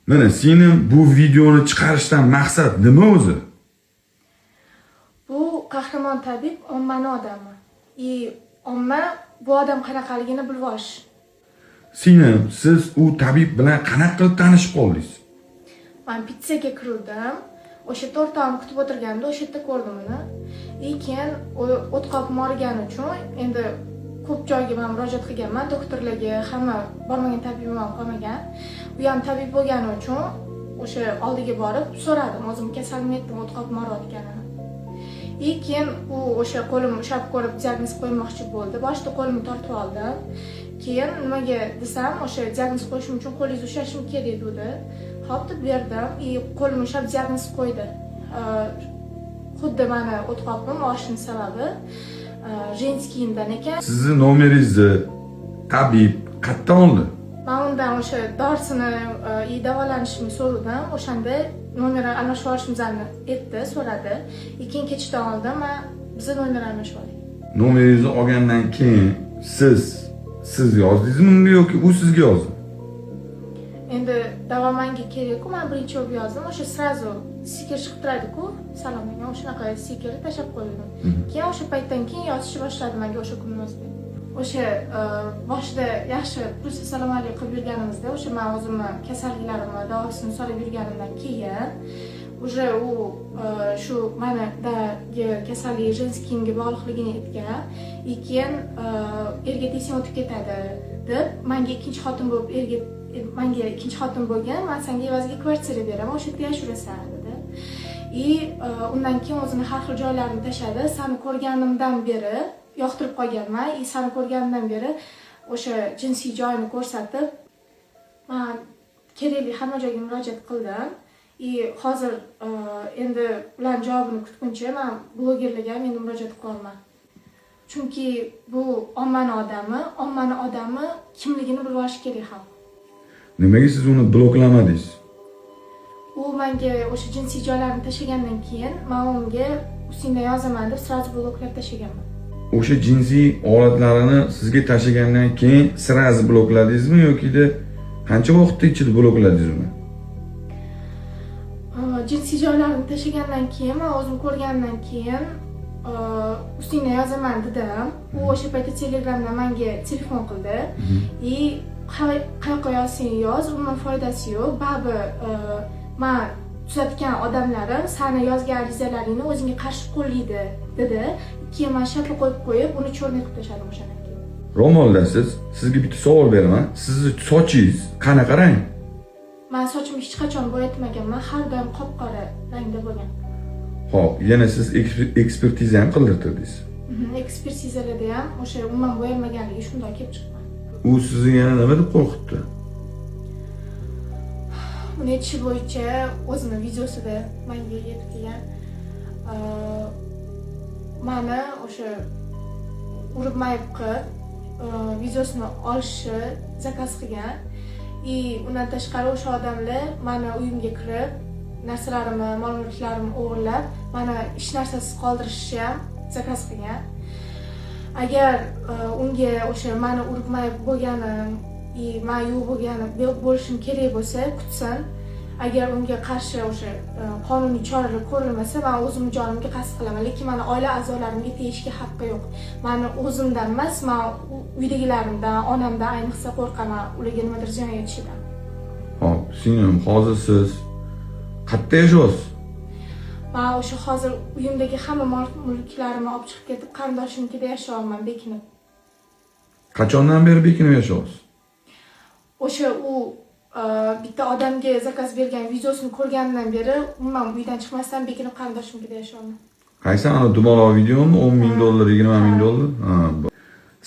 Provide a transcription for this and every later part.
Mana singlim, bu videoni chiqarishdan maqsad nima o'zi? Bu Qahramon tabib ommani odami. И omma bu odam qanaqaligini bilib olish. Singlim, siz u tabib bilan qanaqa qilib tanishib qoldingiz? Man pizzaga kiruvdim. O'sha yerda o'rtog'im kutib o'tirganda, o'sha yerda ko'rdim uni. И keyin o't qopim og'rigani uchun endi ko'p joyga man murojaat qilganman, doktorlarga, hamma bormagan tabibim ham qolmagan. U ham tabib bo'lgani uchun o'sha oldiga borib so'radim, o'zim kasalimni aytdim, o't qopim og'riyotganini. И keyin u o'sha qo'limni ushlab ko'rib, diagnoz qo'ymoqchi bo'ldi. Boshida qo'limni tortib oldim. Keyin nimaga desam, o'sha diagnoz qo'yishim uchun qo'lingizni ushlashim kerak dedi. Xo'p deb berdim. И qo'limni ushlab diagnoz qo'ydi. Xuddi mani o't qopim og'rishini sababi женский imdan ekan. Sizni nomeringizni tabib qayerdan oldi? Man undan o'sha dorisini и davolanishimni so'radim. O'shanda nomer almashib olishimizni aytdi, so'radi. И keyin ketishdan oldin man biza nomer almashib oldik. Nomeringizni olgandan keyin siz yozdingizmi unga yoki u sizga yozdi? Endi davo manga kerak-ku, man birinchi bo'lib yozdim. O'sha сразу stiker chiqib turadi-ku, salom degan, o'shanaqa stikerni tashlab qo'ydim. Keyin o'sha paytdan keyin yozishni boshladi menga o'sha kunni o'zida. O'sha boshida yaxshi просто salom alik qilib yurganimizda, o'sha man o'zimni kasalliklarimni davosini so'rab yurganimdan keyin уже u shu manidagi kasallik женский imga bog'liqligini aytgan. И keyin erga tegsang o'tib ketadi deb, manga ikkinchi xotin bo'lib, erga manga ikkinchi xotin bo'lgan, man senga evaziga kvartira beraman, o'sha yerda yashayverasan dedi. И undan keyin o'zini har xil joylarini tashladi. Sani ko'rganimdan beri yoqtirib qolganman и sani ko'rganimdan beri o'sha jinsiy joyini ko'rsatib, man kerakli hamma joyga murojaat qildim. И hozir endi ularni javobini kutguncha man blogerlarga ham endi murojaat qilyapman, chunki bu ommani odami, ommani odami kimligini bilib olish kerak xalq. Nimaga siz uni bloklamadingiz? U menga o'sha jinsiy joylarni tashlagandan keyin man unga ustingdan yozaman deb сразу bloklab tashlaganman. O'sha jinsiy holatlarini sizga tashlagandan keyin сразу blokladingizmi yokida qancha vaqtda ichida blokladingiz uni? Jinsiy joylarni tashlagandan keyin, man o'zim ko'rgandan keyin ustingdan yozaman dedim. U o'sha paytda Telegramdan menga telefon qildi и qayoqqa yozsang yoz, umuman foydasi yo'q, baribir man tuzatgan odamlarim sani yozgan arizalaringni o'zingga qarshi qo'llaydi dedi. Keyin man shartli qo'yib qo'yib, uni черный qilib tashladim o'shandan keyin. Ro'moldasiz. Sizga bitta savol beraman. Sizni sochingiz qanaqa rang? Man sochimni hech qachon bo'yatmaganman, har doim qop qora rangda bo'lgan. Ho'p, yana siz ekspertiza ham qildirtirdingiz. Ekspertizalarda ham o'sha umuman bo'yalmaganligi shundoq kelib chiqqan. U sizni yana nima deb qo'rqitdi? Uni aytishi bo'yicha, o'zini videosida menga yetib kelgan, mani o'sha urib mayib qilib videosini olishni заказ qilgan. И undan tashqari o'sha odamlar mani uyimga kirib, narsalarimni, mol mulklarimni o'g'irlab, mani hech narsasiz qoldirishni ham заказ qilgan. Agar unga o'sha mani urib mayib bo'lganim и man yo'q bo'lganim bo'lishim kerak bo'lsa, kutsin. Agar unga qarshi o'sha qonuniy choralar ko'rilmasa, man o'zimni jonimga qasd qilaman, lekin mani oila a'zolarimga tegishga haqqi yo'q. Mani o'zimdan emas, man uydagilarimdan, onamdan ayniqsa qo'rqaman, ularga nimadir ziyon yetishidan. Ho'p, singlim, hozir siz qayerda yashayapsiz? Man o'sha hozir uyimdagi hamma mol mulklarimni olib chiqib ketib, qarindoshimnikida yashayapman bekinib. Qachondan beri bekinib yashayapsiz? O'sha u bitta odamga заказ bergan videosini ko'rganimdan beri umuman uydan chiqmasdan bekinib qarindoshimnikida yashayapman. Qaysi, ana dumaloq videomi? 10 ming Ha. dollar, 20 ming Ha. dollar? Ha.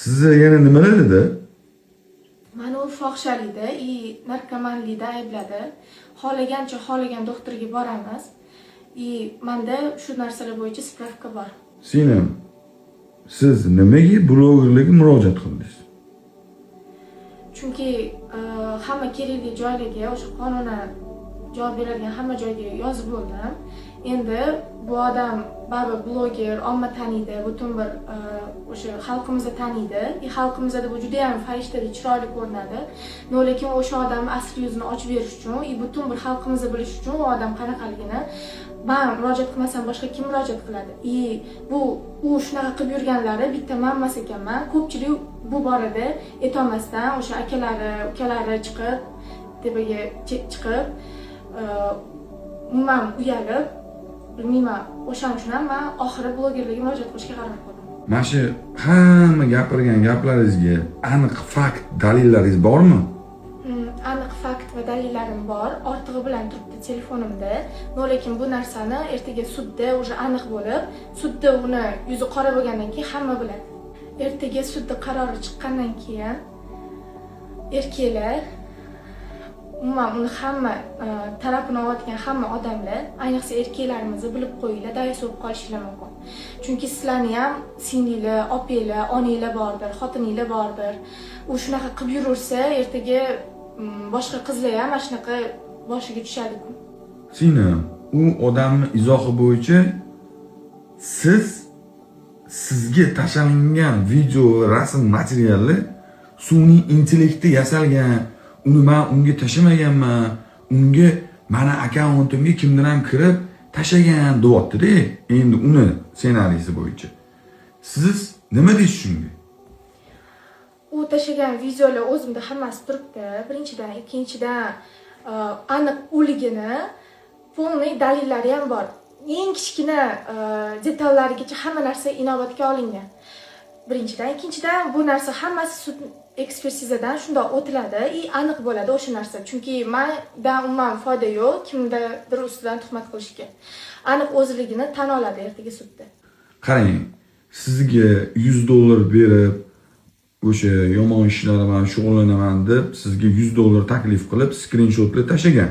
Sizni yana nimalar dedi? Mani u fohishalikda и narkomanlikda aybladi. Xohlagancha xohlagan doktorga boramiz и manda shu narsalar bo'yicha справка bor. Singlim, siz nimaga blogerlarga murojaat qildingiz? Chunki hamma kerakli joylarga, o'sha qonunan javob beradigan hamma joyga yozib bo'ldim. Endi bu odam baribir bloger, omma taniydi, butun bir o'sha xalqimizda taniydi. И xalqimizda bu juda ham farishtadek chiroyli ko'rinadi. Но lekin o'sha odamni asl yuzini ochib berish uchun и butun bir xalqimizda bilish uchun u odam qanaqaligini man murojaat qilmasam, boshqa kim murojaat qiladi? И bu u shunaqa qilib yurganlari bitta man emas ekanman. Ko'pchilik bu borada aytolmasdan o'sha akalari, ukalari chiqib, tepaga chiqib, umuman uyalib, bilmayman, o'shaning uchun ham man oxiri blogerlarga murojaat qilishga qaror qildim. Mana shu hamma gapirgan gaplaringizga aniq fakt, dalillaringiz bormi? Aniq fakt va dalillarim bor, ortig'i bilan turibdi telefonimda. Но lekin bu narsani ertaga sudda уже aniq bo'lib, sudda uni yuzi qora bo'lgandan keyin hamma biladi. Ertaga sudda qarori chiqqandan keyin erkaklar, umuman uni hamma tarafini olayotgan hamma odamlar, ayniqsa erkaklarimizni bilib qo'yinglar, dayus bo'lib qolishinglar mumkin. Chunki sizlarni ham singlinglar, opanglar, onanglar bordir, xotininglar bordir. U shunaqa qilib yuraversa, ertaga boshqa qizlar ham mana shunaqa boshiga tushadi. Singlim, u odamni izohi bo'yicha siz, sizga tashlangan video va rasm materialli sun'iy intellektda yasalgan, uni man unga tashlamaganman, unga mani akkauntimga kimdir ham kirib tashlagan deyapti-da. Endi uni ssenariysi bo'yicha. Siz nima deysiz shunga? U tashlagan videolar o'zimda hammasi turibdi, birinchidan. Ikkinchidan, aniq uligini полный dalillari ham bor, eng kichkina detallarigacha hamma narsa inobatga olingan, birinchidan. Ikkinchidan, bu narsa hammasi sud ekspertizadan shundoq o'tiladi и aniq bo'ladi o'sha narsa. Chunki mandan umuman foyda yo'q kimdadir ustidan tuhmat qilishga. Aniq o'ziligini tan oladi ertaga sudda. Qarang, sizga 100 dollar berib, o'sha yomon ishlar bilan shug'ullanaman deb sizga 100 dollar taklif qilib, skrinshotlar tashlagan.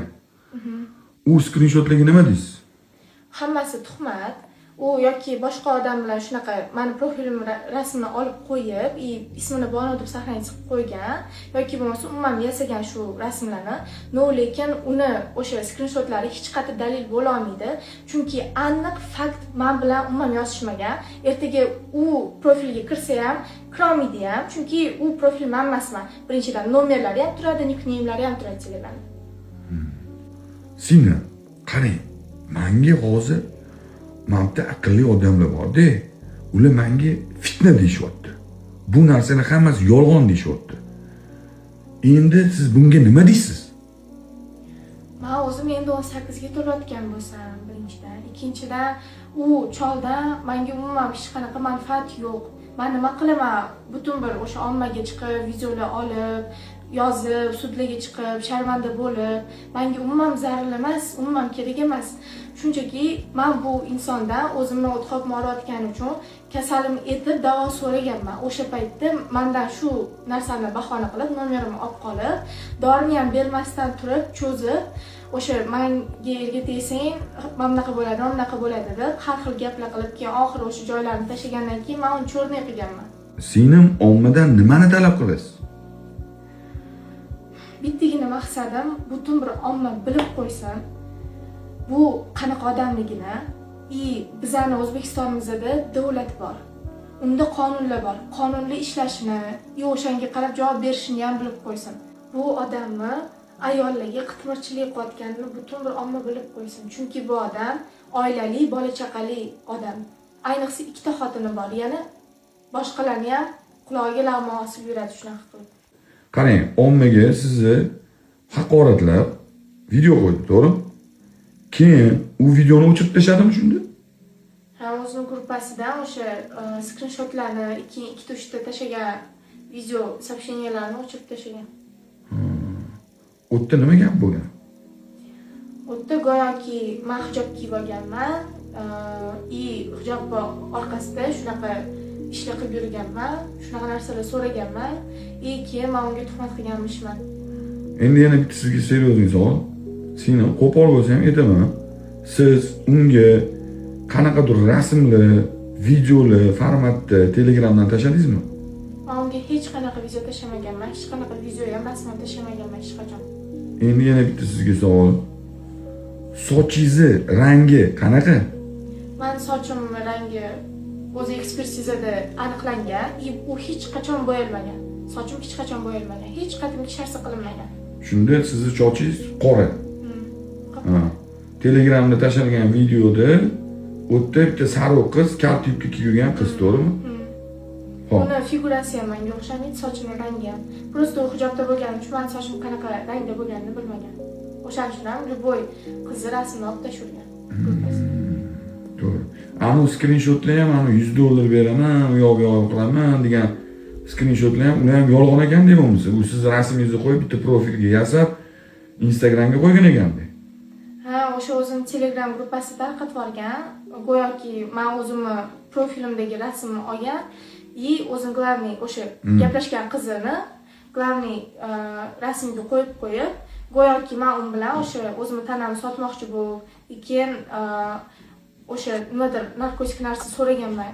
U skrinshotlarga nima deysiz? Hammasi tuhmat. U yoki boshqa odam bilan shunaqa mani profilim rasmini olib qo'yib и ismini Bonu deb сохранить qilib qo'ygan yoki bo'lmasa umuman yasagan shu rasmlarni. Но lekin uni o'sha skrinshotlari hech qayerda dalil bo'la olmaydi, chunki aniq fakt man bilan umuman yozishmagan. Ertaga u profilga kirsa ham, kirolmaydi ham, chunki u profil man emasman, birinchidan. Nomerlari ham turadi, nikneymlari ham turadi Telegramda. Singlim, qarang, manga hozir mana bitta aqlli odamlar borda, ular manga fitna deyishyapti. Bu narsani hammasi yolg'on deyishyapti. Endi siz bunga nima deysiz? Man o'zim endi 18 ga to'layotgan bo'lsam, birinchidan. Ikkinchidan, u choldan manga umuman hech qanaqa manfaat yo'q. Man nima qilaman, butun bir o'sha ommaga chiqib, videolar olib, yozib, sudlarga chiqib, sharmanda bo'lib, manga umuman zarur emas, umuman kerak emas. Shunchaki man bu insondan o'zimni o'tqopim og'riyotgani uchun kasalim etib davo so'raganman. O'sha paytda mandan shu narsani bahona qilib, nomerimni olib qolib, dorini ham bermasdan turib, cho'zib, o'sha manga erga tegsang mana bunaqa bo'ladi, mana bunaqa bo'ladi deb har xil gaplar qilib, keyin oxiri o'sha joylarni tashlagandan keyin man uni черный qilganman. Singlim, ommadan nimani talab qilasiz? Bittagina maqsadim, butun bir omma bilib qo'ysin bu qanaqa odamligini. И bizani O'zbekistonimizda davlat bor, unda qonunlar bor, qonunli ishlashini и o'shanga qarab javob berishini ham bilib qo'ysin. Bu odamni ayollarga qitmirchilik qilayotganini butun bir omma bilib qo'ysin, chunki bu odam oilali, bola chaqali odam, ayniqsa ikkita xotini bor, yana boshqalarni ham qulog'iga lag'mon osib yuradi shunaqa qilib. Qarang, ommaga sizni haqoratlab video qo'ydi, to'g'rimi? Keyin u videoni o'chirib tashladimi shunda? Ha, o'zini gruppasidan o'sha skrinshotlarni, keyin ikkita uchta tashlagan video сообщения larni o'chirib tashlagan. U yerda nima gap bo'lgan? U yerda go'yoki man hijob kiyib olganman и hijobni orqasida shunaqa ishlar qilib yurganman, shunaqa narsalar so'raganman и keyin man unga tuhmat qilganmishman. Endi yana bitta sizga серьезный savol. Singlim, qo'pol bo'lsa ham aytaman. Siz unga qanaqadir rasmli, videoli formatda Telegramdan tashladingizmi? Man unga hech qanaqa video tashlamaganman, hech qanaqa video ham, rasm ham tashlamaganman hech qachon. Endi yana bitta sizga savol. Sochingizni rangi qanaqa? Mani sochim rangi o'zi ekspertizada aniqlangan и u hech qachon bo'yalmagan. Sochim hech qachon bo'yalmagan, hech qatim hech narsa qilinmagan. Shunda sizni sochingiz qora. Qop-qora. Ha. Telegramda tashlangan videoda u yerda bitta sariq qiz, kalta yubka kiyib yurgan qiz, to'g'rimi? Xo'p. Uni figurasi ham menga o'xshamaydi, sochini rangi ham. Просто u hijobda bo'lgani uchun mani sochim qanaqa rangda bo'lganini bilmagan. O'shaning uchun ham любой qizni rasmini olib tashlagan gruppasi. To'g'ri. Anu skrinshotlar ham, anu 100 dollar beraman, u yoq bu yoq qilaman degan skrinshotlar ham, ular ham yolg'on ekan deyapsiz. U sizni rasmingizni qo'yib, bitta profilga yasab, Instagramga qo'ygan ekanda. Ha, o'sha o'zini Telegram gruppasida tarqatib yuborgan. Go'yoki man o'zimni profilimdagi rasmni olgan и o'zini главный o'sha gaplashgan qizini главный rasmiga qo'yib qo'yib, go'yoki man u bilan o'sha o'zimni tanamni sotmoqchi bo'lib, keyin o'sha nimadir narkotik narsa so'raganman.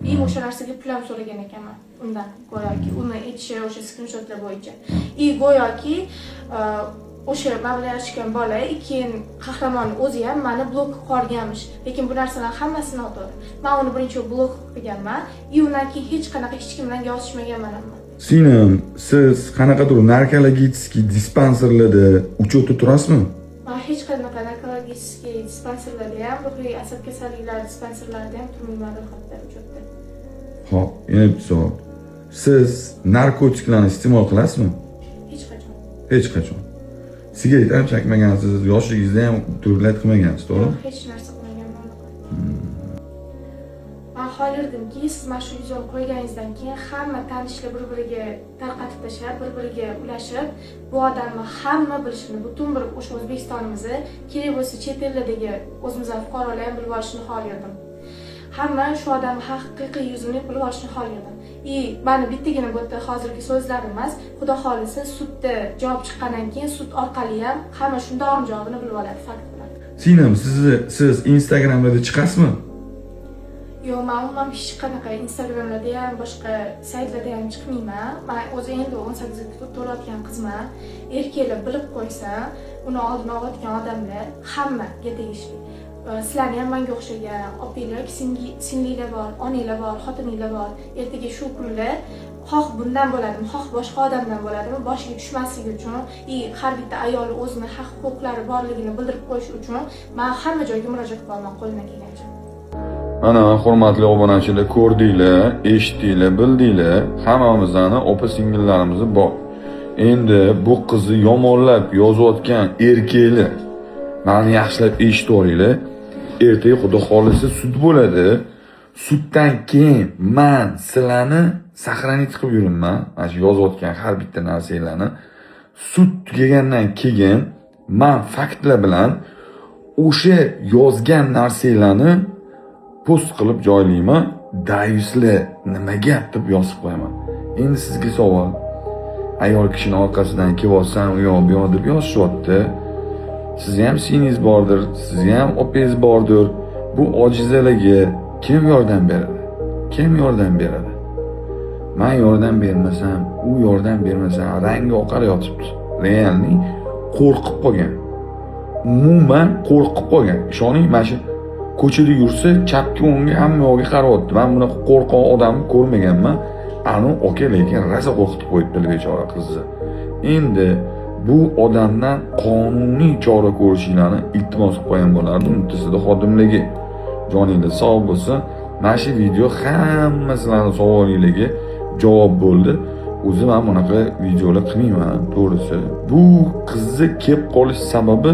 И o'sha narsaga pul ham so'ragan ekanman undan, go'yoki uni aytishi o'sha skrinshotlar bo'yicha. И go'yoki o'sha man bilan yarashgan bola, keyin qahramon o'zi ham mani blok qilib yuborganmish. Lekin bu narsalar hammasi noto'g'ri. Man uni birinchi blok qilganman и undan keyin hech qanaqa hech kim bilan yozishmaganman ham. Singlim, siz qanaqadir наркологический dispanserlarda учет da turasizmi? Man hech qanaqa наркологический dispanserlarda ham, ruhiy asab kasalliklari dispanserlarida ham turmayman ro'yxatda, учет da. Xo'p, yana bitta savol. Siz narkotiklarni iste'mol qilasizmi? Hech qachon. Hech qachon. Sigaret ham chekmagansiz, yoshligingizda ham turlat qilmagansiz, to'g'rimi? Yo'q, hech narsa qilmaganman unaqa. Man xohlardimki, siz mana shu videoni qo'yganingizdan keyin hamma tanishlar bir biriga tarqatib tashlab, bir biriga ulashib, bu odamni hamma bilishini, butun bir o'sha O'zbekistonimizni, kerak bo'lsa chet ellardagi o'zimizning fuqarolar ham bilib olishini xohlardim. Hamma shu odamni haqiqiy yuzini bilib olishini xohlardim. И mani bittagina bu yerda hozirgi so'zlarim emas, Xudo xohlasa, sudda javob chiqqandan keyin sud orqali ham hamma shundoq javobini bilib oladi, fakt bilan. Singlim, siz Instagramda chiqasizmi? Yo'q, man umuman hech qanaqa Instagramlarda ham, boshqa saytlarda ham chiqmayman. Man o'zi endi 18 ga to'layotgan qizman. Erkaklar bilib qo'ysa, uni oldini olayotgan odamlar hammaga tegishli. Sizlarni ham manga o'xshagan opanglar yoki singlinglar bor, onanglar bor, xotininglar bor. Ertaga shu kunlar xoh bundan bo'ladimi, xoh boshqa odamdan bo'ladimi, boshiga tushmasligi uchun и har bitta ayol o'zini haq huquqlari borligini bildirib qo'yish uchun man hamma joyga murojaat qilaman qo'limdan kelgancha. Mana, hurmatli obunachilar, ko'rdinglar, eshitdinglar, bildinglar, hammamizni opa singillarimiz bor. Endi bu qizni yomonlab yozayotgan erkaklar, mani yaxshilab eshitib olinglar. Ertaga, Xudo xohlasa, sud bo'ladi. Suddan keyin man sizlarni сохранить qilib yuribman. Mana shu yozayotgan har bitta narsanglarni. Sud tugagandan keyin man faktlar bilan o'sha yozgan narsanglarni post qilib joylayman. Dayuslar nima gap deb yozib qo'yaman. Endi sizga savol. Ayol kishini orqasidan kelyapsan, u yoq bu yoq deb yozishyapti. Sizni ham singlingiz bordir, sizni ham opangiz bordir. Bu ojizalarga kim yordam beradi? Kim yordam beradi? Man yordam bermasam, u yordam bermasa, rangi oqarib yotibdi. Реальный qo'rqib qolgan. Umuman qo'rqib qolgan. Ishoning, mana shu ko'chada yursa, chapga, o'ngga, hamma yoqqa qarayapti. Man bunaqa qo'rqoq odamni ko'rmaganman. Anu aka lekin rosa qo'rqitib qo'yibdi bechora qizni. Endi bu odamdan qonuniy chora ko'rishinglarni iltimos qilib qo'ygan bo'lardim MTSda xodimligi. Joninglar sog' bo'lsin. Mana shu video hamma sizlarni savolinglarga javob bo'ldi. O'zi man bunaqa videolar qilmayman, to'g'risi. Bu qizni kelib qolish sababi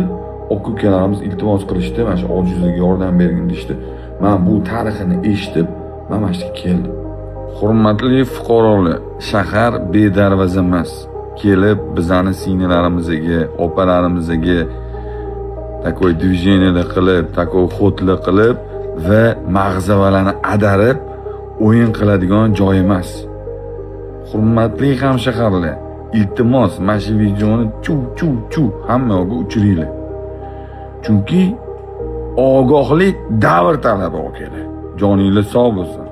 aka ukalarimiz iltimos qilishdi, mana shu ojizaga yordam bergin deyishdi. Man bu tarixini eshitib, man mana shu yerga keldim. Hurmatli fuqarolar, shahar bedarvoza emas. Kelib bizani singillarimizga, opalarimizga такой движение qilib, такой ход lar qilib va mag'zavalarni adarib o'yin qiladigan joy emas. Hurmatli hamshaharlar, iltimos, mana shu videoni chu chu chu hamma yoqqa uchiringlar. Chunki ogohlik davr talabi, akalar. Joninglar sog' bo'lsin.